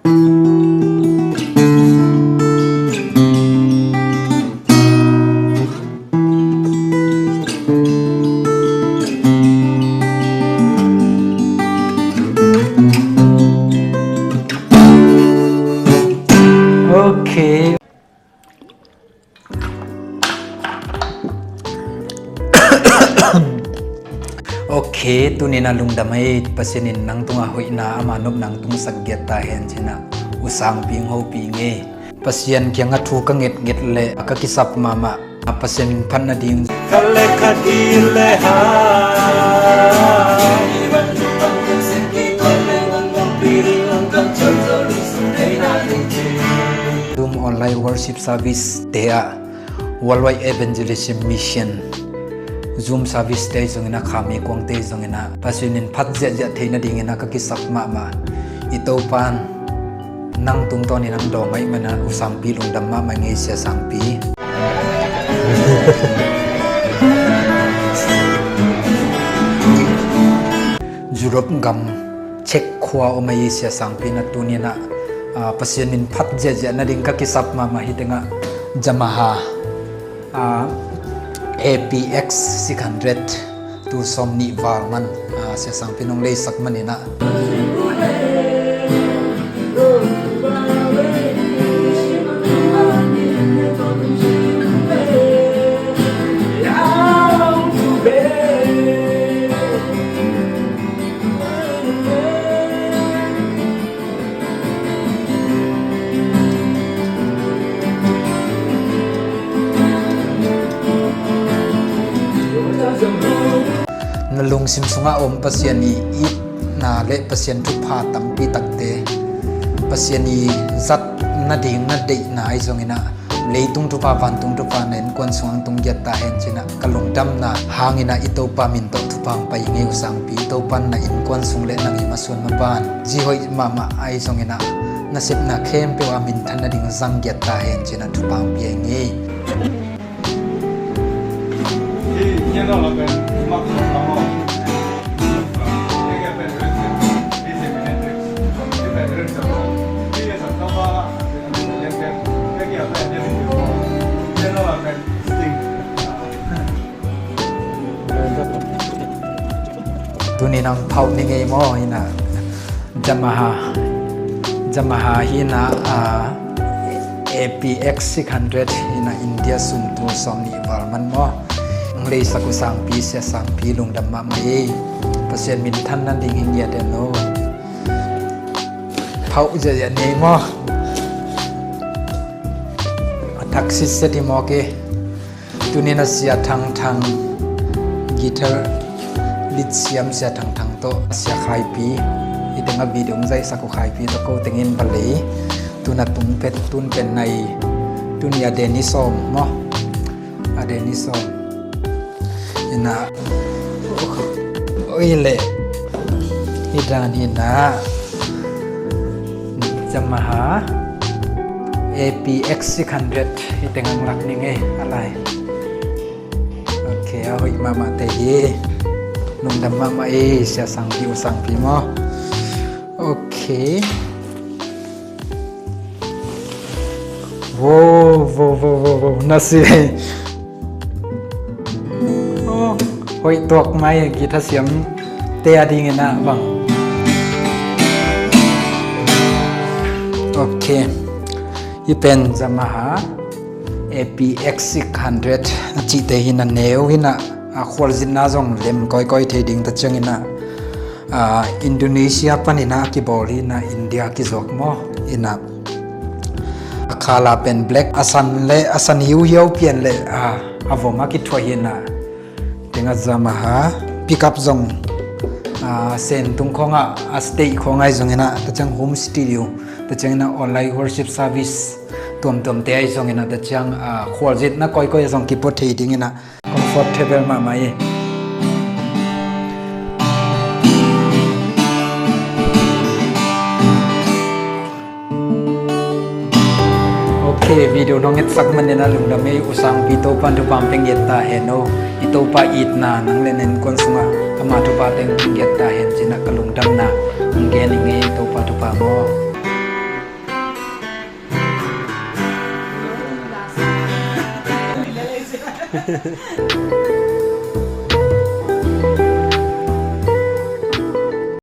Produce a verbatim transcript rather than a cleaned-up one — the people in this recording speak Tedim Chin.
Ok. Ok, tuni-in ah lungdam ei, Pasian in nang tungah hoihna, ama nopna hong tungsak giat ta hen ci-in ah U Sangpi hong hopih ing ei. Pasian kiangah thu ka ngetnget leh ka kisap mahmah, Pasian min phat nading. Ka le ka di le ha. Zoom online worship service te ah Worldwide Evangelism Mission Zoom service te zongin ah, kha meikuang te zongin ah, Pasian min phat ziahziah theih nadingin ah ka kisap mahmah. I Topa in nang tungtawnin hong dawng ahih manin ah U Sangpi lungdam mahmah ing ei, Sia Sangpi. Europe gam Czech khua om ahi Sia Sangpi in ah tuni-in ah, ah, Pasian min phat ziahziah nading ka kisap mahmah, hih tengah Yamaha, ah, A P X six hundred, tul sawmnih val man, ah, Sia Sangpi in hong leisak manin ah. Na lungsim sungah a om Pasian i itna le Pasian thupha tampi takte, Pasian i zat nading na deihna ahi zongin ah, leitung thupha, vantung thupha na innkuan sungah hong tung giat ta hen ci-in ah ka lungdamna hangin ah i Topa min tawh thupha hong pia ing ei, U Sangpi. I Topa in na innkuan sung le nang i masuan mapan zi hoih mahmah ahi zongin ah, na sepna khempeuh ah minthan nading zang giat ta hen ci-in ah thupha hong pia ing ei. Tuni-in hong phauh ning ei maw, hih in ah. Yamaha, Yamaha hih in ah, ah, A P X six hundred hih in ah, India sum tul sawmnih val man maw. Hong leisak U Sangpi, Sia Sangpi lungdam mahmah ei. Pasian minthan nading hi ngiat hen aw. Phauh ziahziah ni ei maw. A thak sitset hi mawk ei. Tuni-in ah Sia Thang Thang, guitar lead siam Sia Thang Thang tawh Sia Khai Pi, hih tengah video hong zaihsak uh Khai Pi tawh ko teng in balei. Tun a tung pen, tun pen nai, tuni a deni sawm maw? A deni sawm. Hih in ah, oi leh, hih dan hih in ah. Yamaha A P X six hundred, hih teng hong lak ning ei, a lai. Ok, a hoih mahmah tei hi. Lungdam mahmah ei, Sia Sangpi, U Sangpi maw. Ok. Wow, wow, wow, wow, wow. Na si. Oh, hoih tuak mai, guitar siam te a dingin ah bang. Ok. Hih pen Yamaha A P X six hundred a cihte hi in ah, neu hi in ah, a khualzinna zong lem kawikawi thei ding, tua ciangin ah, ah, Indonesia panin ah a kibawl hi in ah, India kizuak maw, hi in ah. A khala pen black, a san le, a san hiuhiau pian le, ah, a vom a kithuah hi in ah. Tengah Yamaha pickup zong, ah, Sentung khawngah, a stage khawng ahi zongin ah, tua ciang home studio, tua ciangin ah online worship service tuamtuamte ahi zongin ah, tua ciang, ah, khualzinna kawikawi zong kipua thei dingin ah, comfortable mahmah hi. Ok, video nong etsak manin ah lungdam ei, U Sangpi Topa'n thupha hong pia ngiat ta hen aw. I Topa itna nang le na innkuan sungah ama thupha teng hong pia ngiat ta hen ci-in ah ka lungdamna hong gen ing ei, Topa thupha maw.